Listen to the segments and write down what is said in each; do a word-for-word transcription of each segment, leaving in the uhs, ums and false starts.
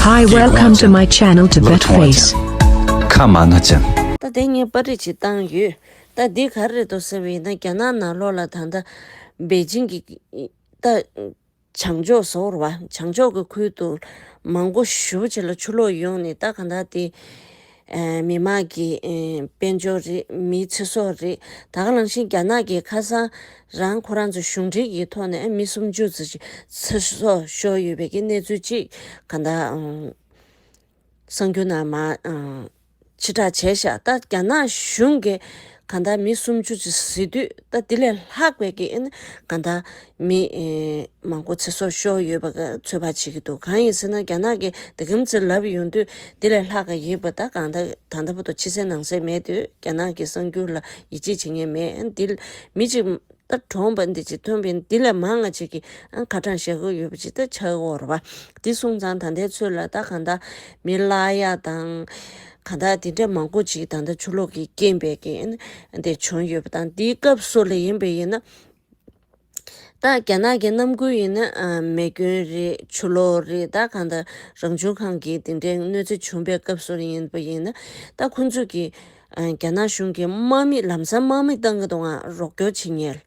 Hi, welcome to my channel, Tibet Face. ཁ་མ་ན་ཅན། ད་དེ་ངས་པར་རིས་ཅིག་བཏང་ཡོད། ད་འདི་ག་རེ་རེད་འདུག་ཟེར་བ་ཡིན་ན། རྒྱ་ནག་ནང་ལོགས་ལ་ད་ལྟ་པེ་ཅིང་གི་ད་བྱང་ཕྱོགས་ཟེར་བ། བྱང་ཕྱོགས་ཀྱི་ཁུལ་དུ་མང་པོ་ཞེ་པོ་ཅིག་ལ་ཆུ་ལོག་ཡོང་ནས། ད་གང་ལྟར་དེ་ཨ་མི་མང་གི་ཨ་དཔལ་འབྱོར་རེད། མིའི་ཚེ་སྲོག་རེད། ད་ག་ནང་བཞིན་རྒྱ་ནག་གིས་ཁ་སང་རང་ཁོ་རང་ཚོ་གཞུང་འབྲེལ་གྱི་ཐོག་ནས་ཨ་མི་སུམ་ཅུ་ཙམ་ཅིག་ཚེ་སྲོག་ཤོར་ཡོད་པའི་གི་གནས་ཚུལ་ཅིག་གང་ལྟར་ཨང་གསར་འགྱུར་ནང་མར་ཨང་ཕྱིར་བསྒྲགས་བྱས་ཤག་ད་རྒྱ་ནག་གཞུང་གིས་གང་ལྟར་མི་སུམ་ཅུ་ཙམ་ཟེར་དུས། ད་དེ་ལས་ལྷག་པའི་གི་ཨ་ནི་གང་ལྟར་མི་ཨེ་མང་པོ་ཚེ་སྲོག་ཤོར་ཡོད་པ་ག་ཚོད་དཔག་བྱེད་ཀྱི་འདུག་གང་ཡིན་ཟེར་ན། རྒྱ་ནག་གིས་དེ་གམ་ཚེ་ལབ་ཡོང་དུས། དེ་ལས་ལྷག་ག་ཡིན་པ། ད་གང་ལྟར་ད་ལྟ་བར་དུ་ཕྱི་གསལ་ནང་གསལ་མེད་དུས། རྒྱ་ནག་གི་གསར་འགྱུར་ལ་ཡིད་ཆེས་བྱེད་མཁན་མེད། ཨ་ནི་དེ་མི་གཅིག་ད་གྲོངས་པ་འདི་ཅིག་ཐོན་པའི་འདི་ལས་མང་ང་ཅིག་གིས་ཨ་ཁ་གྲངས་བཤད་དགོས་ཡོད་པ་ཅིག་ད་ཆགས་ཀྱི་ཡོད་རེད་པ། འདི་སོང་ཙང་ད་ལྟའི་ཚོད་ལ་ད་གང་ལྟར་མི་བརླག་ཡ་དང་། གང་ལྟར་དེ་འདྲ་མང་པོ་ཅིག་ད་ལྟ་ཆུ་ལོག་གི་རྐྱེན་པས་ཀྱི་འདི་བྱུང་ཡོད་པ་དང་། འདིའི་སྐབས་སུ་ལ་ཡིན་པ་ཡིན་ན། ད་རྒྱ་ནག་གི་རྣམ་འགྱུར་ཡིན་ན་ཨ་མེ་སྐྱོན་རེད། ཆུ་ལོག་རེད། ད་གང་ལྟར་རང་བྱུང་ཁམས་ཀྱི་དེ་འདྲའི་གནོད་འཚེ་བྱུང་པའི་སྐབས་སུ་ཡིན་པ་ཡིན་ན། ད་ཁོང་ཚོས་ཀྱི་ཨ་རྒྱ་ནག་གཞུང་གིས་དམག་མི་ལམ་སང་དམག་མི་བཏང་གི་འདུག་ག་རོགས་སྐྱོར་བྱེད་མཁན།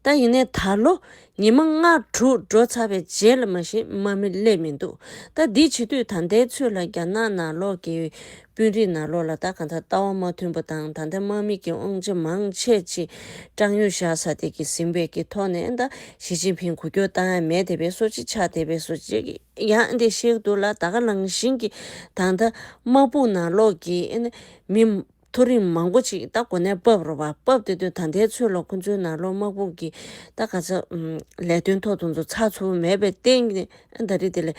ད་ཡིན་ནའི་ད་ལོ་ཉི་མ་ལྔ་དྲུག་འགྲོ་ཚར་བའི་རྗེས་ལ་མ་གཞི་དམག་མི་སླེབས་མི་འདུག་ད་འདི་བྱེད་དུས་ད་ལྟའི་ཚོད་ལ་རྒྱ་ནག་ནང་ལོགས་ཀྱི་དཔོན་རིགས་ནང་ལོགས་ལ་ད་གང་ལྟར་ལྟ་བ་མ་མཐུན་པ་དང་། ད་ལྟ་དམག་མི་གི་དབང་ཆ་མང་ཆེ་ཅིག་སྐྲག་སྣང་བཞག་ས་དེ་གི་ཟིན་པའི་གི་ཐོག་ནས། ད་ཞི་ཅིན་ཕིང་འགུལ་སྐྱོད་བཏང་ཡ་མེད་དེ་བས་སོ་ཅིག་ཆགས་དེ་བས་སོ་ཅིག་ཡང་འདི་བཤད་འདུག་ལ། ད་ག་ནང་བཞིན་གྱི་ད་ལྟ་དམག་དཔུང་ནང་ལོགས་ཀྱི་ཨ་ནི་མི་མཐོ་རིམ་མང་པོ་ཅིག་ད་གོ་གནས་བབས་རེད་པ། བབས་དེ་དུས་ད་ལྟའི་ཚོད་ལ་ཁོང་ཚོའི་ནང་ལོགས་དམག་དཔུང་གི་ད་ག་ཚོད་ལས་དོན་ཐོག་དེ་ཚོ་ཚགས་ཚུད་པོ་མེད་པའི་སྟེང་ནས། ཨ་ད་རེས་དེ་ལས་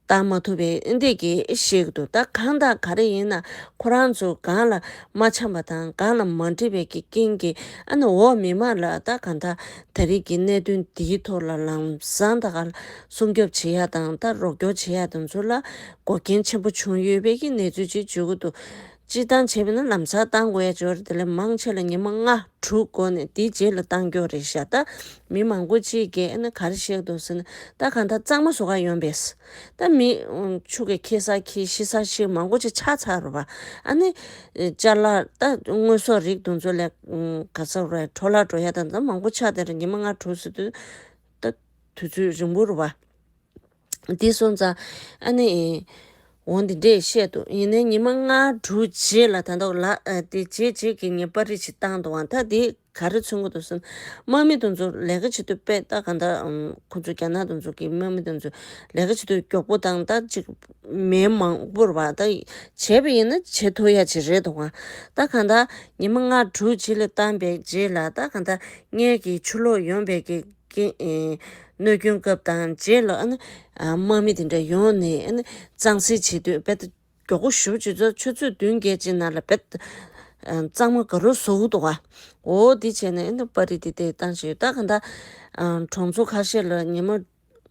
བཏང་མ་ཐུབ་པའི་འདི་གི་ཤིག་འདུག་ད་གང་དང་ག་རེ་ཡིན་ན། ཁོ་རང་ཚོ་སྒང་ལ་མ་འཆམ་པ་དང་། སྒང་ལ་མ་འགྲིག་པའི་གི་རྐྱེན་གྱིས་ཨ་ནི་འོག་མི་མང་ལ་ད་གང་ལྟར་ད་རེས་ཀྱི་གནད་དོན་འདིའི་ཐོག་ལ་ལམ་སང་ད་ག་ལ་སྲུང་སྐྱོབ་བྱེད་ཡ་དང་། ད་རོགས་སྐྱོར་བྱེད་ཡ་དེ་ཚོ་ལ་འགོག་རྐྱེན་ཆེན་པོ་བྱུང་ཡོད་པའི་གི་གནས་ཚུལ་ཅིག་བརྗོད་ཀྱི་འདུག་སྤྱིར་བཏང་བྱས་པ་ཡིན་ན་ལམ་སང་བཏང་དགོས་ཡ་ཅིག་ཡོད་རེད། དེ་ལས་མང་ཆེ་ལ་ཉི་མ་ལྔ་དྲུག་འགོར་ནས་དེའི་རྗེས་ལ་བཏང་རྒྱུ་རེད་ཤག་ད་མི་མང་པོ་ཅིག་གིས་ཨ་ནི་ག་རེ་བཤད་འདུག་ཟེར་ན། ད་གང་ལྟར་གཙང་མ་བཟོ་ག་ཡོང་པས། ད་མི་ཆུ་གི་འཁྱེར་ས་འཁྱེར། ཤི་ས་ཤི། མང་པོ་ཅིག་ཆགས་ཚར་རེད་པ། ཨ་ནི་ཅ་ལག་ད་དངོས་ཟོག་རིགས་དེ་ཚོ་ལས་ག་ས་རེད། འཕྲོ་བརླག་འགྲོ་ཡ་དང་། ད་མང་པོ་ཆགས་དེ་རེད། ཉི་མ་ལྔ་དྲུག་ཟེར་དུས་ད་དུས་ཚོད་རིང་པོ་རེད་པ། འདི་སོང་ཙང་ཨ་ནི་འོ་འདི་འདྲས་བཤད་འདུག་ཡིན་ནའི་ཉི་མ་ལྔ་དྲུག་རྗེས་ལ་ད་ལྟ་ལ་ཨ་དེ་རྗེས་རྗེས་ཀྱི་ངས་པར་རིས་ཅིག་བཏང་འདུག་ཨང་། ད་དེ་ག་རེ་མཚོན་གྱི་འདུག་ཟེར་ན། དམག་མི་དེ་ཚོ་ལས་ཀ་བྱེད་དུས་དཔེ་ད་གང་ལྟར་ཨམ་ཁོ་ཚོ་རྒྱ་ནག་དེ་ཚོ་གི་དམག་མི་དེ་ཚོ་ལས་ཀ་བྱེད་དུས་མགྱོགས་པོ་དང་། ད་ཅིག་མེ་མང་པོ་རེད་པ། ད་བྱས་པ་ཡིན་ན་བྱེད་ཐུབ་ཡ་ཅིག་རེད་འདུག་ཨང་། ད་གང་ལྟར་ཉི་མ་ལྔ་དྲུག་རྗེས་ལ་བཏང་པའི་རྗེས་ལ། ད་གང་ལྟར་སྔར་གྱི་ཆུ་ལོག་ཡོང་པའི་གི་རྐྱེན་ཨེ་གནོད་སྐྱོན་སྐབས་དང་རྗེས་ལ་ཨ་ནི་ཨ་དམག་མི་དེ་འདྲ་ཡོང་ནས་ཨ་ནི་གཙང་སེལ་བྱེད་དུས་དཔེ་ད་མགྱོགས་པོ་ཞེ་པོ་ཅིག་ཚོ་ཆུ་ཚོད་བདུན་བརྒྱད་ཅིག་ནང་ལ་དཔེ་ཨ་གཙང་མ་ག་རུ་བཟོ་གི་འདུག་ག་འོ་འདི་བྱས་ནས་ཨ་ནི་པར་རིས་དེ་དེ་བཏང་བཞག་ཡོད། ད་གང་ལྟར་ཨ་གྲོང་ཚོ་ཁ་ཤས་ལ་ཉི་མ་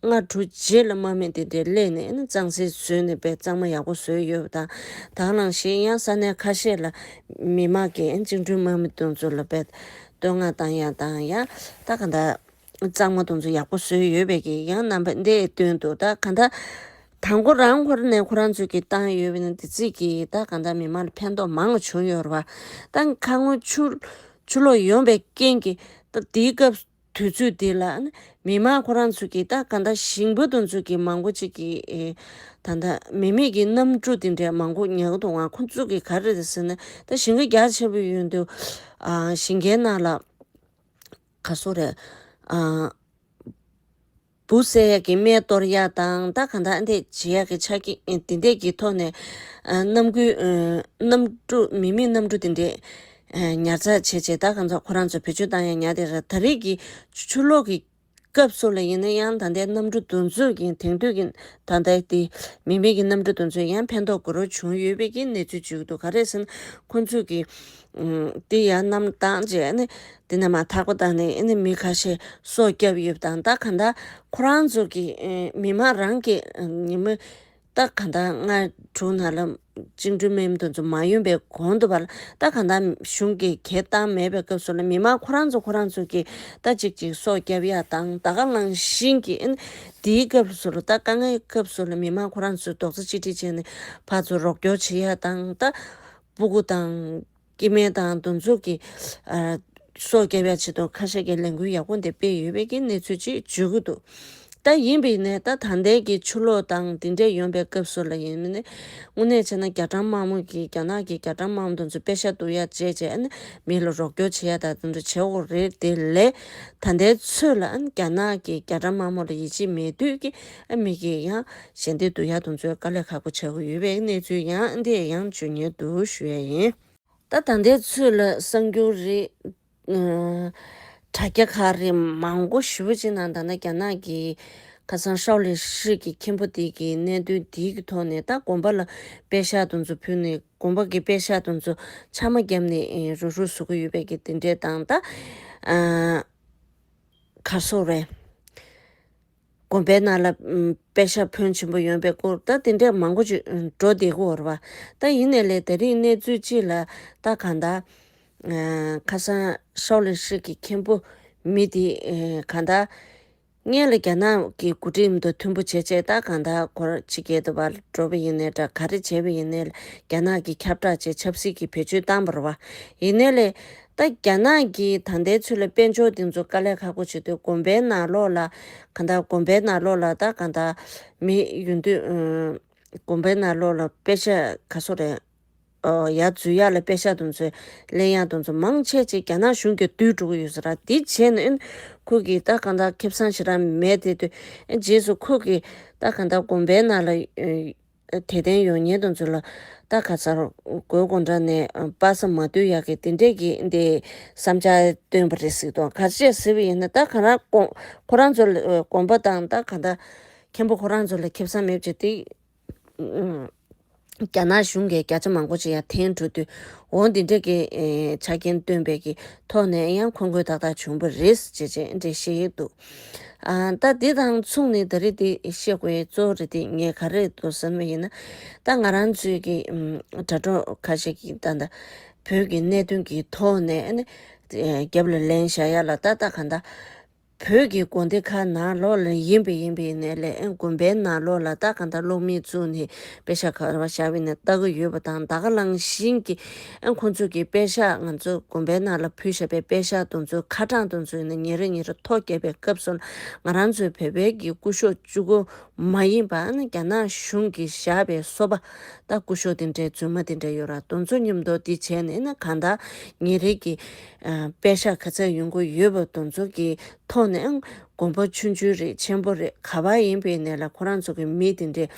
ལྔ་དྲུག་རྗེས་ལ་དམག་མི་དེ་འདྲ་སླེབས་ནས་ཨ་ནི་གཙང་སེལ་བཟོས་ནས་དཔེ་གཙང་མ་ཡག་པོ་བཟོས་ཡོད་པ་དང་། ད་ག་ནང་བཞིན་ཡང་ས་གནས་ཁ་ཤས་ལ་མི་མང་གིས་ཨ་ནི་བཅིངས་འགྲོལ་དམག་མི་དེ་ཚོ་ལ་དཔེ་བསྟོད་བསྔགས་བཏང་ཡ་དང་། ཡང་ད་གང་ལྟར་གཙང་མ་དེ་ཚོ་ཡག་པོ་བཟོས་ཡོད་པའི་གི་ཡང་རྣམ་པ་འདི་སྟོན་འདུག་ད་གང་ལྟར་དང་པོ་རང་ཁོ་རང་ནས་ཁོ་རང་ཚོས་ཀྱི་བཏང་ཡོད་པ་ཡིན་ན། དེ་ཚིག་གིས་ད་གང་ལྟར་མི་མང་ལ་ཕན་ཐོགས་མང་བ་བྱུང་ཡོད་རེད་པ། ད་ཁ་སྔོན་ཆུ་ཆུ་ལོག་ཡོང་པའི་རྐྱེན་གྱིས་ད་དེའི་སྐབས་དུས་ཚོད་དེ་ལ་ཨ་ནི་མི་མང་ཁོ་རང་ཚོས་ཀྱི་ད་གང་ལྟར་ཞིང་པ་དེ་ཚོས་ཀྱི་མང་པོ་ཅིག་གིས་ཨེ་ད་ལྟ་མི་མེད་ཀྱི་གནམ་གྲུ་དེ་འདྲ་མང་པོ་ཉར་གི་འདུག་ག་ཁོ་ཚོས་ཀྱི་ག་རེ་རེད་ཟེར་ན། ད་ཞིང་ཁ་རྒྱ་ཆེ་པོ་ཡོད་དུས་ཨ་ཞིང་ཁའི་ནང་ལ་ག་སོ་རེད། ཨ་འབུ་བསད་ཡག་གི་སྨན་གཏོར་ཡག་དང་། ད་གང་ལྟར་འདི་བྱེད་ཡག་གི་ཆ་རྐྱེན་འདི་འདྲས་ཀྱི་ཐོག་ནས་ཨ་གནམ་གྲུ་ཨ་གནམ་གྲུ་མི་མེད་གནམ་གྲུ་དེ་འདྲས་ཨ་ཉར་ཚགས་བྱས་བྱས། ད་གང་ཚོ་ཁོ་རང་ཚོ་བེད་སྤྱོད་བཏང་ཡག་ཉར་དེ་རེད། ད་རེས་ཀྱི་ཆུ་ཆུ་ལོག་གི་སྐབས་སུ་ལ་ཡིན་ན་ཡང་ད་ལྟའི་གནམ་གྲུ་དེ་ཚོ་གི་དེང་དུས་ཀྱི་ད་ལྟའི་དེ་མི་མེད་ཀྱི་གནམ་གྲུ་དེ་ཚོ་ཡང་ཕན་ཐོགས་དགོས་རོགས་བྱུང་ཡོད་པའི་གི་གནས་ཚུལ་བརྗོད་ཀྱི་འདུག་ག་རེ་ཟེར་ན་ཁོ་ཚོས་ཀྱི་ཨུམ་དེ་ཡང་གནམ་བཏང་རྗེས་ནི་དེ་ནས་མར་ཐག་པ་བཏགས་ནས་ཨ་ནི་མི་ཁ་ཤས་སྲོག་བསྐྱབས་ཡོད་པ་དང་། ད་གང་ལྟར་ཁོ་རང་ཚོ་གི་ཨེ་མི་མང་རང་གི་ཨེ་ཉི་མ་ ད་ག་ད་ལྔ་དྲུག་ནང་ལ་བཅིངས་འགྲོལ་དམག་མི་དེ་ཚོ་མ་ཡོང་པའི་གོང་དུ་བར་ད་ག་ད་གཞུང་གིས་གྱེས་བཏང་མེད་པའི་སྐབས་སུ་ལ་མི་མང་ཁོ་རང་ཚོ་ཁོ་རང་ཚོ་གིས་ད་ཅིག་ཅིག་སྲོག་སྐྱབས་ཡ་དང་ད་ག་ལང་ཤིང་གི་ཨན་དེའི་སྐབས་སུ་ལ་ད་དཀའ་ངལ་སྐབས་སུ་ལ་མི་མང་ཁོ་རང་ཚོས་རྡོག་རྩ་གཅིག་སྒྲིལ་བྱས་ནས་ཕར་ཚུར་རོགས་སྐྱོར་བྱེད་ཡ་དང་ད་སྤུ་གུ་དང་སྐྱེ་དམན་དང་དེ་ཚོ་གི་ཨ་སྲོག་སྐྱབས་ཡ་ཆེད་དུ་ཁ་ཤས་ཀྱིས་ལས་འགུལ་ཡག་པོ་འདི་སྤེལ་ཡོད་པའི་གི་གནས་ཚུལ་ཅིག་བརྗོད་ཀྱི་འདུག་ད་ཡིན་པའི་ནས་ད་ད་ལྟའི་གི་ཆུ་ལོག་དང་དེ་འདྲས་ཡོང་པའི་སྐབས་སུ་ལ་ཡིན་ནས་དངོས་གནས་བྱས་ན་རྒྱ་གྲམ་དམག་མི་གི་རྒྱ་ནག་གི་རྒྱ་གྲམ་དམག་མི་དེ་ཚོ་པེ་ཤ་བསྡུ་ཡ་བྱས་བྱས་ཨ་ནི་མི་ལ་རོགས་སྐྱོར་བྱེད་ཡ་ད་དེ་འདྲ་བྱེད་དགོས་རེད། དེ་ལས་ད་ལྟའི་ཚོད་ལ་ཨ་ནི་རྒྱ་ནག་གི་རྒྱ་གྲམ་དམག་མི་ལ་ཡིད་ཆེས་མེད་དུས་ཀྱི་ཨ་མི་གི་ཡང་ཞལ་འདེབས་བསྡུ་ཡ་དེ་ཚོའི་དཀའ་ལས་ཁག་པོ་ཆགས་ཀྱི་ཡོད་པའི་གནས་ཚུལ་ཡང་འདི་ཡང་བརྗོད་ཉེན་འདུག་ཞུ་ཡ་ཡིན། ད་ད་ལྟའི་ཚོད་ལ་གསར་འགྱུར་རེད། ཨ་དྲ་རྒྱ་ཁག་རེད་མང་པོ་ཞེ་པོ་ཅིག་ནང་ད་ལྟ་རྒྱ་ནག་གི་ཁ་སང་ཧྲའོ་ལི་ཧྲི་གི་མཁན་པོ་དེ་གི་གནད་དོན་དེ་གི་ཐོག་ནས་ད་དགོན་པ་ལ་པེ་ཤག་དེ་ཚོ་ཕུལ་ནས་དགོན་པ་གི་པེ་ཤག་དེ་ཚོ་ཆག་མ་བརྒྱབ་ནས་ཨེ་རུག་རུག་བཟོ་གི་ཡོད་པའི་གི་དེ་འདྲས་དང་ད་ཨ་ག་སོགས་རེད། དགོན་པའི་ནང་ལ་ཨམ་པེ་ཤག་ཕོན་ཆེན་པོ་ཡོང་པའི་སྐོར་ད་དེ་འདྲས་མང་པོ་ཅིག་ཨམ་འགྲོ་བསྡད་ཀྱི་ཡོད་རེད་པ། ད་ཡིན་ནའི་ལས་དེ་རིང་གནས་ཚུལ་གཅིག་ལ་ད་གང་ལྟར་ཨ་ཁ་སང་ཧྲའོ་ལི་ཧྲི་གི་མཁན་པོ་མི་དེ་ཨ་གང་ལྟར་སྔོན་ལ་རྒྱ་ནག་གི་འགོ་ཁྲིད་དང་མཐུན་པོ་བྱས་བྱས་ད་གང་ལྟར་སྐོར་ཕྱི་རྒྱལ་དུ་བར་འགྲོ་བ་ཡིན་ནའི་འདྲ་ག་རེ་བྱས་པ་ཡིན་ནའི་ལས་རྒྱ་ནག་གི་ཁྱབ་བསྒྲགས་བྱས་ཆབ་སྲིད་ཀྱི་བེད་སྤྱོད་བཏང་བ་རེད་པ། ཡིན་ནའི་ལས། ད་རྒྱ་ནག་གིས་ད་ལྟའི་ཚུལ་ལ་དཔལ་འབྱོར་འདི་ཚོ་དཀའ་ལས་ཁག་པོ་བྱེད་དུས་དགོན་པའི་ནང་ལོགས་ལ་གང་ལྟར་དགོན་པའི་ནང་ལོགས་ལ་ད་གང་ལྟར་མི་ཡོང་དུས་ཨུམ་དགོན་པའི་ནང་ལོགས་ལ་པེ་ཤག་ག་སོགས་རེད། ཨོ་ཡར་འཛུལ་ཡག་ལ་པེ་ཤག་དེ་ཚོ་ལེན་ཡག་དེ་ཚོ་མང་ཆེ་ཅིག་རྒྱ་ནག་གཞུང་གིས་བསྡུས་འགྲོ་གི་ཡོད་ས་རེད། དེ་བྱས་ནས་ཨིན་ཁོ་གིས་ད་གང་ལྟར་ཁེ་བཟང་ཞེ་དྲག་མེད་དེ་དུས་ཨིན་རྗེས་སུ་ཁོ་གིས་ད་གང་ལྟར་དགོན་པའི་ནང་ལ་ཨེ། དད་ལྡན་ཡོད་མཁན་དེ་ཚོ་ལ་ད་ག་ཚར་སྒོས་དགོང་དག་ནས་པ་སངས་མ་བསྡུ་ཡག་གི་དེ་འདྲས་ཀྱི་འདི་བསམ་འཆར་བཏོན་པ་རེད་ཟེར་དང་ག་རེ་བྱས་ཟེར་བ་ཡིན་ན་ད་ག་རང་དགོན་ཁོ་རང་ཚོ་ལ་དགོན་པ་དང་ད་ག་ད་མཁན་པོ་ཁོ་རང་ཚོ་ལ་ཁེ་བཟང་མེད་པ་བྱས་ཏེ་རྒྱ་ནག་གཞུང་གིས་བརྒྱ་ཆ་མང་པོ་ཅིག་ཡར་འཐེན་འགྲོ་དུས་འོ་འདི་འདྲས་ཀྱི་ཆ་རྐྱེན་བཏོན་པའི་གི་ཐོག་ནས་ཡང་མཁོ་དགོས་ཏག་ཏག་བྱུང་བ་རེད་ཅེས་ཅེས་འདྲས་བཤད་ཡོད་འདུག་ཨ་ད་འདི་དང་མཚུངས་ནས་ད་རེས་འདི་བཤད་དགོས་གཙོ་བོ་རེད་དེ་ངས་ག་རེ་འདུག་བསམ་པ་ཡིན་ན་ད་ང་རང་ཚོའི་གི་དྲ་གྲོགས་ཁ་ཤས་ཀྱིས་ད་ད་བོད་ཀྱི་གནད་དོན་གྱི་ཐོག་ནས་ཨ་ནི་རྒྱབ་ལ་ལན་བཞག་ཡ་ལ་ད་ད་ག་ད་བོད་ཀྱི་དགོན་སྡེ་ཁག་ནང་ལོགས་ལ་ཡིན་པ་ཡིན་པ་ཡིན་ནའི་ལས་ཨ་དགོན་པའི་ནང་ལོགས་ལ་ད་ག་ད་སློབ་མི་བཙུགས་ནས་པེ་ཤག་ག་རེ་བཞག་པ་ཡིན་ན་ལྟ་གི་ཡོད་པ་དང་ད་ག་ནང་བཞིན་གྱི་ཨ་ཁོང་ཚོ་གི་པེ་ཤག་ང་ཚོ་དགོན་པའི་ནང་ལ་ཕུལ་བཞག་པའི་པེ་ཤག་དེ་ཚོའི་ཁ་གྲངས་དེ་ཚོ་ཡིན་ན་ཉིན་རེ་ཉིན་རེ་མཐོ་རྒྱག་པའི་སྐབས་སུ་ང་རང་ཚོའི་བོད་པའི་གི་སྐུ་ཞབས་གཅིག་པོ་མ་ཡིན་པ་ཨ་ནི་རྒྱ་ནག་གཞུང་གིས་བཞག་པའི་སོ་པ་ད་སྐུ་ཞབས་དེ་འདྲའི་རྫུན་མ་དེ་འདྲ་ཡོད་ར་དེ་ཚོ་མཉམ་དུ་དེ་བྱས་ནས་ཨ་ནི་གང་ལྟར་ཉིན་རེ་གི་ཨ་པེ་ཤག་ག་ཚད་ཡོང་གི་ཡོད་པ་དེ་ཚོ་གི་ཐོག་ནས་ཨ་དགོན་པ་ཆུང་ཆུང་རེད་ཆེན་པོ་རེད་ག་པར་ཡིན་པའི་ནས་ལ་ཁོ་རང་ཚོ་གི་མི་དེ་འདྲས་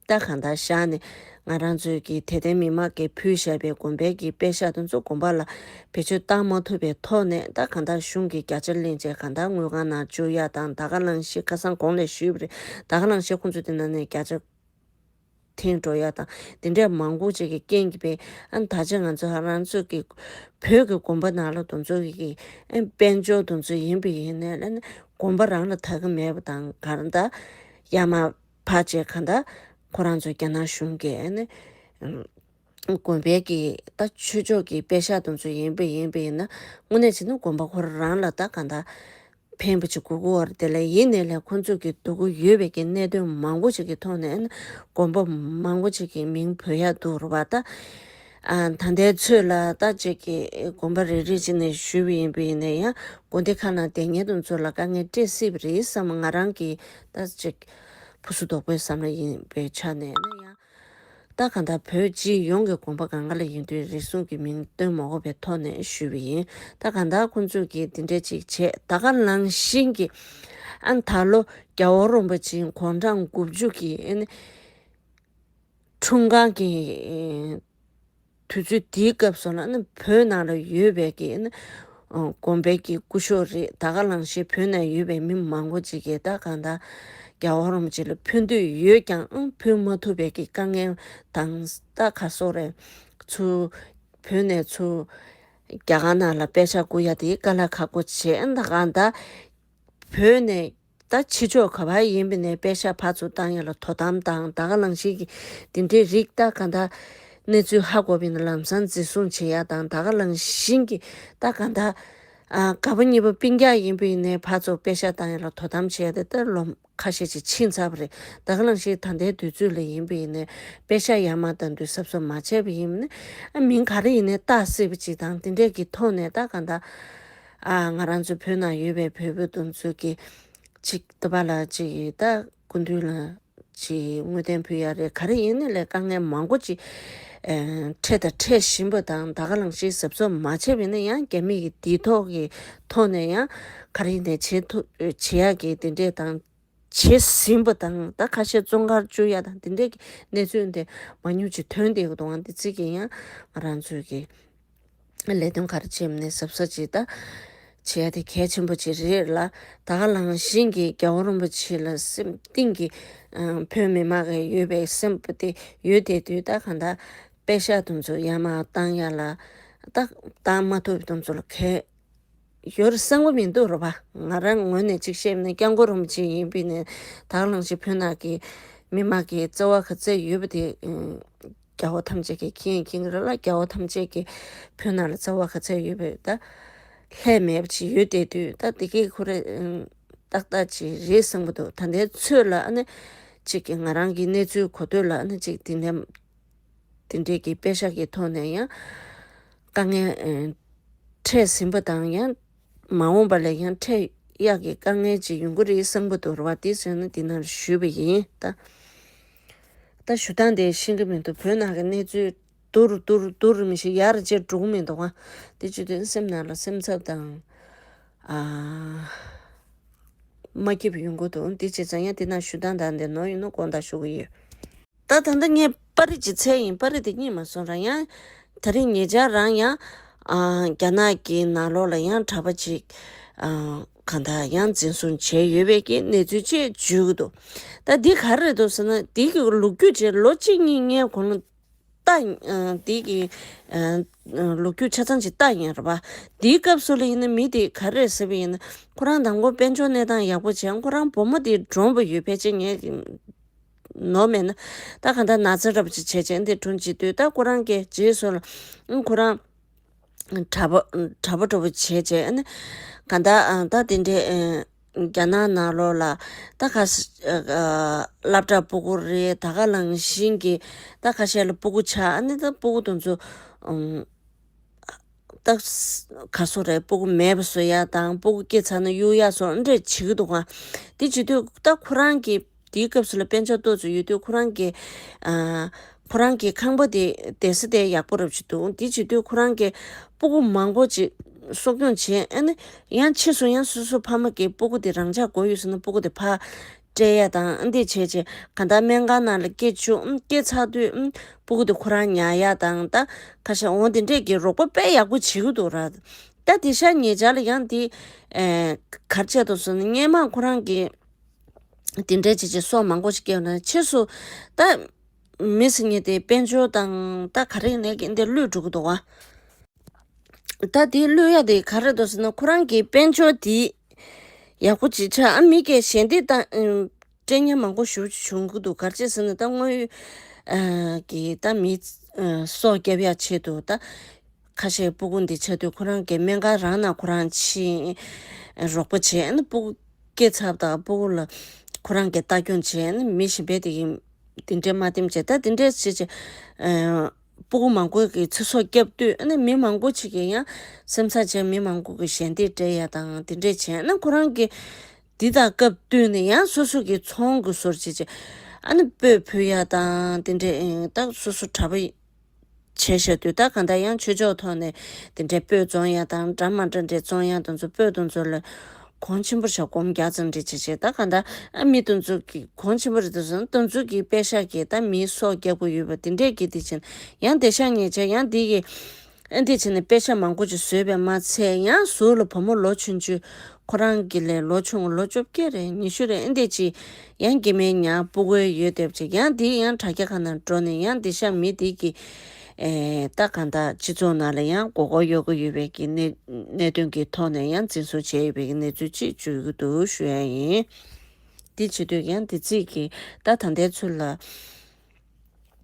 ད་གང་ལྟར་བཞག་ནས་ང་རང་ཚོའི་གི་དད་ལྡན་མི་མང་གིས་ཕུལ་བཞག་པའི་དགོན་པའི་གི་པེ་ཤག་དེ་ཚོ་དགོན་པ་ལ་བེད་སྤྱོད་བཏང་མ་ཐུབ་པའི་ཐོག་ནས་ད་གང་ལྟར་གཞུང་གིས་བརྒྱ་ཆ་ལེན་བྱས་གང་ལྟར་དངུལ་ཁང་ནང་འཇུག་ཡ་དང་ད་ག་ནང་བཞིན་ཁ་སང་གོང་ལ་ཞུས་པ་རེད་ད་ག་ནང་བཞིན་ཁོང་ཚོ་དེ་ནང་ནས་བརྒྱ་ཆ་འཐེན་འགྲོ་ཡ་དང་དེ་འདྲས་མང་པོ་ཅིག་གི་རྐྱེན་གྱིས་པས་ཨ་ད་ཆ་ང་ཚོ་ཧ་རང་ཚོ་གི་བོད་ཀྱི་དགོན་པ་ནང་ལ་དེ་ཚོ་གི་ཨ་དཔལ་འབྱོར་དེ་ཚོ་ཡིན་པ་ཡིན་ནའི་ལ་ནི་དགོན་པ་རང་ལ་ད་གི་མེད་པ་དང་ག་རེ་ད་ཡར་མར་ཕར་བྱས་ག་ད་ཁོ་རང་ཚོ་རྒྱ་ནག་གཞུང་གིས་ཨ་ནི་དགོན་པའི་གི་ད་ཆོས་ཕྱོགས་ཀྱི་པེ་ཤག་དེ་ཚོ་ཡིན་པ་ཡིན་པ་ཡིན་ན་དངོས་གནས་བྱས་ན་དགོན་པ་ཁོ་རང་ལ་ད་ག་ད་ཕན་པ་ཅིག་དགོས་ཀྱི་ཡོད་རེད། དེ་ལས་ཡིན་ནའི་ལས་ཁོང་ཚོ་གིས་སྡུག་གི་ཡོད་པའི་གི་གནད་དོན་མང་པོ་ཅིག་གི་ཐོག་ནས་ཨ་ནི་དགོན་པ་མང་པོ་ཅིག་གི་མིང་འབོད་ཡ་འདུག་རེད་པ། ད་ཨ་ད་ལྟའི་ཚོད་ལ་ད་ཅིག་གི་དགོན་པ་རེ་རེ་ཅིག་ནས་ཞུས་པ་ཡིན་པ་ཡིན་ན་ཡང་དགོན་སྡེ་ཁག་ནང་བསྡད་མཁན་དེ་ཚོ་ལ་དཀའ་ངལ་འཕྲད་སྲིད་པ་རེད་བསམ། ང་རང་གི་ད་ཅིག་ཕུ་སུ་དོག་པོའི་བསམ་བློ་ཡིན་པའི་ཆ་ནས་ན་ཡང་། ད་གང་ལྟར་བོད་སྤྱི་ཡོངས་ཀྱི་དགོན་པ་གང་ག་ལ་ཡིན་དུས་རེ་ཟུང་གི་མིང་བཏོན་མ་དགོས་པའི་ཐོག་ནས་ཞུས་པ་ཡིན། ད་གང་ལྟར་ཁོང་ཚོས་ཀྱིས་འདི་འདྲ་ཅིག་བྱས་ད་ག་ནང་བཞིན་གྱི་ཨ་ད་ལོ་རྒྱལ་བ་རིན་པོ་ཆེའི་དགུང་གྲངས་དགུ་བཅུ་གི་ཨ་ནི་འཁྲུངས་སྐར་གྱི་དུས་ཚོད་འདིའི་སྐབས་སུ་ལ་ནི་བོད་ནང་ལ་ཡོད་པའི་གི་ནི་དགོན་པའི་གི་སྐུ་ཞབས་རེད། ད་ག་ནང་བཞིན་བོད་ནང་ཡོད་པའི་མི་མང་པོ་ཅིག་གིས་ད་གང་ལྟར་རྒྱལ་བ་རིན་པོ་ཆེ་ལ་ཕུལ་འདོད་ཡོད་ཀྱང་ཨང་ཕུལ་མ་ཐུབ་པའི་གི་དཀའ་ངལ་དང་ད་ག་སོགས་རེད། ཚུར་བོད་ནས་ཚུར་རྒྱ་གར་ནང་ལ་པེ་ཤག་བསྐུར་ཡ་དེ་དཀའ་ལས་ཁག་པོ་བྱས། ད་གང་ལྟར་བོད་ནས་ ད་ཕྱི་ཕྱོགས་ག་བར་ཡིན་པ་ནས་པེ་ཤག་ཕར་ཚུར་བཏང་ཡ་ལ་དོ་དམ་དང་ད་ག་ནང་བཞིན་གྱི་དེ་འདྲའི་རིགས་ད་ག་ད་གནས་ཚུལ་ཧ་གོ་བ་ཡིན་ན་ལམ་སང་འཛིན་བཟུང་བྱེད་ཡ་དང་ད་ག་ནང་བཞིན་གྱི་ད་ག་ད་ཨ་ག་བ་གཉིས་པ་སྤུན་ཀྱག་ཡིན་པ་ཡིན་ནའི་ཕར་ཚུར་པེ་ཤག་བཏང་ཡ་ལ་དོ་དམ་བྱེད་ཡ་དེ་ད་ལོ་ཁ་ཤས་ཅིག་ཕྱིན་ཚར་བ་རེད། ད་ག་ནང་བཞིན་ད་ལྟའི་དུས་ཚོད་ལ་ཡིན་པ་ཡིན་ནའི་པེ་ཤག་ཡར་མར་བཏང་དུས་གཟབ་གཟབ་མ་བྱས་པ་ཡིན་ན་ཨ་མིང་ག་རེ་ཡིན་ནའི་བཏགས་སྲིད་པ་ཅིག་དང་དེ་འདྲས་ཀྱི་ཐོག་ནས་ད་ག་ད་ཨ་ང་རང་ཚོ་བོད་ནང་ཡོད་པའི་བོད་པ་དེ་ཚོ་གི་ཅིག་ལྟ་བ་ལ་ཅིག་ད་སྐུ་མདུན་ལ་ཅིག་དངོས་བསྟན་ཕུལ་ཡ་རེད། ག་རེ་ཡིན་ནའི་ལས་དཀའ་ངལ་མང་པོ་ཅིག་ཨེ་འཕྲད་དང་འཕྲད་བཞིན་པ་དང་ད་ག་ནང་བཞིན་གཟབ་གཟབ་མ་བྱས་པ་ཡིན་ན་ཡང་རྒྱ་མི་གི་དེ་ཐོག་གི་ཐོག་ནས་ཡང་ག་རེ་ཡིན་ནའི་བྱེད་ཐུབ་བྱེད་ཡ་གི་དེ་འདྲས་དང་བྱེད་བཞིན་པ་དང་ད་ཁ་ཤས་བཙོན་ཁང་བཅུག་ཡ་དང་དེ་འདྲས་ཀྱི་གནས་ཚུལ་དེ་མང་ཉུང་ཅིག་ཐོན་བསྡད་ཡོད་འདུག་ཨང་། དེ་ཚིག་གི་ཡང་ང་རང་ཚོའི་གི་ལས་དོན་ག་རེ་བྱེད་མིན་གཟབ་གཟབ་ཅིག་ད་བྱེད་ཡ་དེ་གལ་ཆེན་པོ་ཅིག་རེད་ལ། ད་ག་ནང་བཞིན་གྱི་རྒྱལ་བ་རིན་པོ་ཆེ་ལ་སེམས་གཏིང་གི་ཨ་བོད་མི་མང་གི་ཡོད་པའི་སེམས་པ་དེ་ཡོད་བསྡད་དུས་ད་ག་ད་པེ་ཤག་དེ་ཚོ་ཡར་མར་བཏང་ཡ་ལ་ད་བཏང་མ་ཐུབ་དེ་ཚོ་ལ་གལ་ཡོད་རེད་བསམ་གྱི་མི་འདུག་རེད་པ། ང་རང་ངོས་ནས་ཅིག་བཤད་ན་སྐྱབས་མགོན་རིན་པོ་ཆེ་ཡིན་པ་ཡིན་ནའི་ད་ག་ནང་བཞིན་བོད་ནང་གི་མི་མང་གི་བརྩེ་བ་ག་ཚད་ཡོད་པ་དེ་ཨ་རྒྱལ་བ་ཐམས་ཅད་ཀྱིས་མཁྱེན་མཁྱེན་གྱི་རེད་ལ། རྒྱལ་བ་ཐམས་ཅད་ཀྱིས་བོད་ནང་ལ་བརྩེ་བ་ག་ཚད་ཡོད་པ་ད་ལྷད་མེད་པ་ཅིག་ཡོད་བསྡད་དུས་ད་དེ་གས་ཁོ་རེ་ཨ་ཏག་ཏག་ཅིག་རེད་བསམ་གྱི་འདུག་ད་ལྟའི་ཚོད་ལ་ཨ་ནི་ཅིག་གི་ང་རང་གི་གནས་ཚུལ་གོ་ཐོས་ལ་ཨ་ནི་ཅིག་དེ་འདྲ་དེ་འདྲས་ཀྱི་པེ་ཤག་གི་ཐོག་ནས་ཡང་དཀའ་ངལ་ཨེ་འཕྲད་ཟིན་པ་དང་ཡང་མ་འོངས་པ་ལ་ཡང་འཕྲད་ཡག་གི་དཀའ་ངལ་ཅིག་ཡོང་གི་རེད་བསམ་གྱི་འདུག་རེད་བ། དེ་བཟོས་ན་འདི་ནང་ཞུས་པ་ཡིན་ད། ད་ཞུ་སྟངས་དེ་ཤེས་ཀྱི་མི་འདུག་བོད་ནང་གི་གནས་ཚུལ་དུར་དུར་དུར་མི་ཤེས་ཡར་རྗེས་འགྲོ་གི་མི་འདུག་ཨ། དེ་བྱེད་དུས་སེམས་ནང་ལ་སེམས་འཚབ་དང་ཨ་མ་སྐྱིད་པ་ཡོང་གི་འདུག་དེ་བྱས་ཙང་ཡང་དེ་ནང་ཞུ་སྟངས་དང་དེ་ནོར་ཡོད་ན་དགོངས་དག་ཞུ་གི་ཡོད། ད་ད་ལྟ་ངས་པར་རིས་ཀྱི་ཚད་ཡིན། པར་རིས་དེ་རྙེད་མ་སོང་ར། ཡང་ད་རིང་ཉེ་ཆར་རང་ཡང་ཨ་རྒྱ་ནག་གི་ནང་ལོགས་ལ་ཡང་གྲྭ་པ་ཅིག་ཨ་གང་ལྟར་ཡང་འཛིན་བཟུང་བྱས་ཡོད་པའི་གི་གནས་ཚུལ་ཅིག་བརྗོད་ཀྱི་འདུག་ད་འདི་ག་རེ་རེད་འདུག་ཟེར་ན་འདི་གི་ལོ་རྒྱུས་ཅིག་ལོ་གཅིག་གཉིས་ངའི་གོང་ལ་ལྟ་ཨ་འདི་གི་ཨ་ལོ་རྒྱུས་ཆ་ཚང་ཅིག་ལྟ་ཡིན་ར་བ། འདིའི་སྐབས་སུ་ལ་ཡིན་ན་མི་དེ་ག་རེ་ཟེར་བ་ཡིན་ན་ཁོ་རང་དང་པོ་དཔལ་འབྱོར་གནས་སྟངས་ཡག་པོ་བྱས། ཁོ་རང་བུ་མོ་དེ་གྲོངས་པ་ཡོད། ཕལ་ཆེར་ངས་ནོར་མེད་ན་ད་ག་འདྲ་ན་ཚ་འདྲ་པོ་ཅིག་བྱས་བྱས་འདི་གྲོངས་བྱེད་དུས་ད་ཁོ་རང་གི་རྗེས་སུ་ལ་ཨང་ཁོ་རང་གྲྭ་པ་གྲྭ་པ་འདྲ་པོ་བྱས་བྱས་ཨ་ནི་ག་འདྲ་ཨ་ད་དེ་འདྲའི་ཨ་རྒྱ་ནག་ནང་ལོགས་ལ་ད་ག་ས་ཨ་སློབ་གྲྭ་སྤུ་གུ་རེད། ད་ག་ནང་བཞིན་གྱི་ད་ཁ་ཤས་ལ་སྤུ་གུ་ཆགས་ཨ་ནི་ད་སྤུ་གུ་དེ་ཚོ་ཨང་། ད་ག་སོ་རེད། སྤུ་གུ་མེད་པ་བཟོ་ཡ་དང་སྤུ་གུ་སྐྱེས་ཚར་ན་གཡུག་ཡ་སོགས་འདྲས་བྱེད་ཀྱི་འདུག་ག་དེ་བྱེད་དུས་ད་ཁོ་རང་གི་དེའི་སྐབས་སུ་ལ་དཔལ་འབྱོར་ཏོག་ཙམ་ཡོད་དུས་ཁོ་རང་གི་ཨ་ཁོ་རང་གི་ཁང་པ་དེ་བསྡད་ས་དེ་ཡག་པོ་རབ་ཅིག་འདུག་དེ་བྱེད་དུས་ཁོ་རང་གི་སྤུ་གུ་མང་པོ་ཅིག་གསོ་སྐྱོང་བྱས་ཨ་ནི་ཡང་ཕྱིས་སུ་ཡང་སོ་སོ་ཕ་མ་གི་སྤུ་གུ་དེ་རང་ཅག་དགོས་ཡོད་ཟེར་ན་སྤུ་གུ་དེ་ཕར་སྤྲད་ཡ་དང་ཨ་འདི་བྱས་བྱས་ག་ད་སྨན་ཁང་ནང་ལ་སྐྱེལ་བཅུག་ཨ་སྐྱེལ་ཚར་དུས་ཨ་སྤུ་གུ་དེ་ཁོ་རང་ཉར་ཡ་དང་ད་ཁ་ཤས་འོང་དེ་འདྲས་ཀྱི་རོགས་པ་དཔེ་ཡག་པོ་བྱེད་ཀྱི་འདུག་ར། ད་དེ་ཤ་ཉེ་ཆར་ལ་ཡང་དེ་ཨེ་གར་བྱས་འདུག་ཟེར་ན་སྔས་མ་ཁོ་རང་གི་དེ་འདྲས་བྱས་བྱས་སྲོག་མང་པོ་ཞིག་སྐྱེལ་ན་ཕྱིས་སུ་ད་མི་ཟེར་མཁན་དེ་དཔལ་འབྱོར་དང་ད་ག་རེ་ཡིན་ནའི་འདི་བློས་འགྲོ་གི་འདུག་བ། ད་དེ་བློས་ཡ་དེ་ག་རེ་འདུག་ཟེར་ན་ཁོ་རང་གི་དཔལ་འབྱོར་དེ་ཡག་པོ་ཅིག་ཆགས་ཨ་མི་སྐད་ཞལ་འདེབས་དང་ཨ་སྤྲད་མཁན་མང་པོ་ཞེ་པོ་ཅིག་བྱུང་གི་འདུག་ག་རེ་བྱས་ཟེར་ན་ད་དངོས་ཡོད་ཨ་གི་ད་མི་ཨ་སྲོག་སྐྱོབ་ཡ་ཆེད་དུ་ད་ཁ་ཤས་སྤུ་གུ་འདི་ཆགས་དུས་ཁོ་རང་གི་སྨན་ཁང་རང་ནང་ཁོ་རང་ཕྱིན་རོགས་པ་བྱས་ཨ་ནི་སྤུ་གུ་སྐྱེས་ཚར་དང་སྤུ་གུ་ལ་ཁོ་རང་གི་ལྟ་སྐྱོང་བྱས་ཨ་ནི་མི་གཞན་པས་དེ་གི་དེ་འདྲས་མ་བསྟེན་བྱས་ད་དེ་འདྲས་བྱས་བྱས་ཨ། སྤུ་གུ་མང་པོ་གི་ཚེ་སྲོག་བསྐྱབས་དུས་ཨ་ནི་མི་མང་པོ་ཅིག་གིས་ཡང་སེམས་འཚབ་བྱས་མི་མང་པོ་གིས་ཞལ་འདེབས་སྤྲད་ཡ་དང་དེ་འདྲས་བྱས་ཨ་ནི་ཁོ་རང་གིས་འདི་དང་སྐབས་བསྟུན་ནས་ཡང་སོ་སོ་གི་ཚོང་གི་ཟུར་བྱས་བྱས་ཨ་ནི་སྤོས་ཕུལ་ཡ་དང་དེ་འདྲས་ཨེ་ད་སོ་སོ་གྲྭ་པ་བྱས་བཞག་དུས་ད་གང་ལྟར་ཡང་ཆོས་ཕྱོགས་ཐོག་ནས་དེ་འདྲས་སྤོས་བཙོང་ཡ་དང་འདྲ་མ་འདྲ་འདྲས་བཙོང་ཡ་དེ་ཚོ་སྤོས་དེ་ཚོ་ལ། གོང་ཆེན་པོ་བཞག་སྒོར་མོ་བརྒྱ་ཙམ་འདྲ་ཅིག་བྱས་ད་ག་ད་ཨ་མི་དེ་ཚོ་གི་གོང་ཆེན་པོ་རེད་དེ་ཚོ་དེ་ཚོ་གི་པེ་ཤག་གི་ད་མིའི་སྲོག་སྐྱབས་ཀྱི་ཡོད་པ་དེ་འདྲས་ཀྱི་དེ་ཕྱིན་ཡང་དེ་ཤ་ཉེ་ཆར་ཡང་དེ་གི་ཨ་འདི་ཕྱིན་ནས་པེ་ཤག་མང་པོ་ཅིག་བཟོས་པས་མ་ཚད་ཡང་ཟུར་ལ་བུ་མོ་ལོ་ཆུང་ཆུང་ཁོ་རང་གི་ལས་ལོ་ཆུང་ལོ་བཅོ་བརྒྱད་རེད་ཉི་ཤུ་རེད་ཨ་འདི་ཅིག་ཡང་སྐྱེ་དམན་ཉར་སྤུ་གུ་ཡོད་བསྡད་པ་ཅིག་ཡང་དེ་ཡང་དྲ་རྒྱ་ཁག་ནང་འགྲོ་ནས་ཡང་དེ་ཤ་མི་དེ་གི་ཨེ་ད་གང་ལྟར་སྤྱི་ཚོགས་ནང་ལ་ཡང་མགོ་སྐོར་གཡོག་གི་ཡོད་པའི་གི་གནད་གནད་དོན་གྱི་ཐོག་ནས་ཡང་འཛིན་བཟུང་བྱས་ཡོད་པའི་གི་གནས་ཚུལ་ཅིག་བརྗོད་ཀྱི་འདུག་ཞུ་ཡ་ཡིན། འདི་བྱེད་དུས་ཡང་འདི་ཚིག་གི་ད་ད་ལྟའི་ཚུལ་ལ།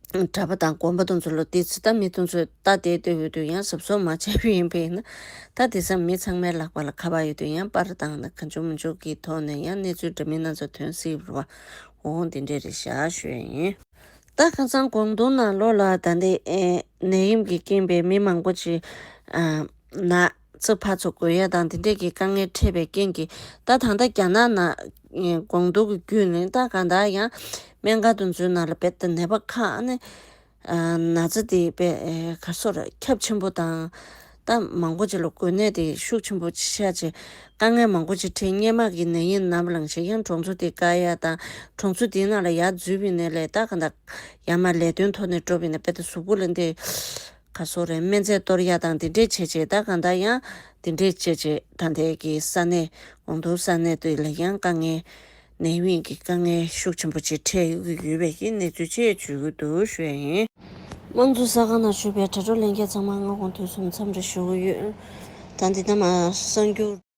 གྲྭ་པ་དང་དགོན་པ་དང་ཚོ་ལ་དེ་ཚོ་ད་མི་དང་ཚོ་ད་དེ་ལྟོས་ཡོད་དུས་ཡང་གཟབ་གཟབ་མ་བྱས་པ་ཡིན་པས་ན། ད་དེ་ཚོ་མི་ཚང་མའི་ལག་པ་ལ་ཁ་པར་ཡོད་དུས་ཡང་པར་བཏང་ན་གང་བྱུང་མི་བྱུང་གི་ཐོག་ནས་ཡང་གནས་ཚུལ་འདྲ་མིན་སྣ་ཚོགས་ཐོན་སྲིད་པ། འོང་དེ་འདྲས་རེད་བཞག་ཞུ་ཡ་ཡིན། ད་ཁ་སང་ཀོང་ཏུང་ནང་ལོགས་ལ་ད་ལྟའི་ཨེ་ནད་ཡམས་ཀྱི་རྐྱེན་པས་མི་མང་པོ་ཅིག་ཨ་ན་ཚ་ཕར་ཚུར་འགོས་ཡ་དང་དེ་འདྲས་ཀྱི་དཀའ་ངལ་འཕྲད་པའི་རྐྱེན་གྱིས། ད་ད་ལྟ་རྒྱ་ནག་ནང་ཨེ་ཀོང་ཏུང་གི་བརྒྱུད་ནས་ད་གང་ལྟར་ཡང་སྨན་ཁང་དེ་ཚོའི་ནང་ལ་རྦད་དེ་ནད་པ་ཁག་ནི་ཨ་ན་ཚ་དེ་དཔེ་ཨེ་ག་སོ་ར་ཁྱབ་ཆེན་པོ་དང་། ད་མང་པོ་ཅིག་ལ་འགོས་ནད་དེ་ཤུགས་ཆེན་པོ་ཆགས་བྱས་དཀའ་ངལ་མང་པོ་ཅིག་འཕྲད། སྔོན་མ་གི་ནད་ཡམས་ནམ་ལངས་བྱས་ཡང་གྲོང་ཚོ་དེ་བཀག་ཡ་དང་གྲོང་ཚོ་དེའི་ནང་ལ་ཡར་འཛུལ་བའི་ནས་ལས་ད་གང་ལྟར་ཡར་མར་ལས་དོན་ཐོག་ནས་འགྲོ་བའི་ནས་དཔེ་ད་གཟུགས་པོ་ལ་འདི་ག་སོ་རེད། སྨན་རྫས་གཏོར་ཡ་དང་དེ་འདྲས་བྱས་བྱས་ད་གང་ལྟར་ཡང་དེ་འདྲས་བྱས་བྱས་ད་ལྟའི་གི་ས་གནས་ཀོང་ཏུང་ས་གནས་དེ་ལ་ཡང་དཀའ་ངལ། ནད་ཡམས་ཀྱི་དཀའ་ངལ་ཤུགས་ཆེན་པོ་ཅིག་འཕྲད་ཡོད་ཀྱི་ཡོད་པའི་གི་གནས་ཚུལ་བཅས་བརྗོད་ཀྱི་འདུག་ཞུ་ཡ་ཡིན། དམངས་གཙོ་གསར་ཁང་ནང་བཞུགས་པའི་དྲ་གྲོགས་ལྷན་རྒྱས་ཚང་མ་སྔ་དགོང་དུས་གསུམ་འཚམས་འདྲི་ཞུ་གི་ཡོད། ད་འདི་ནས་མར་གསར་འགྱུར།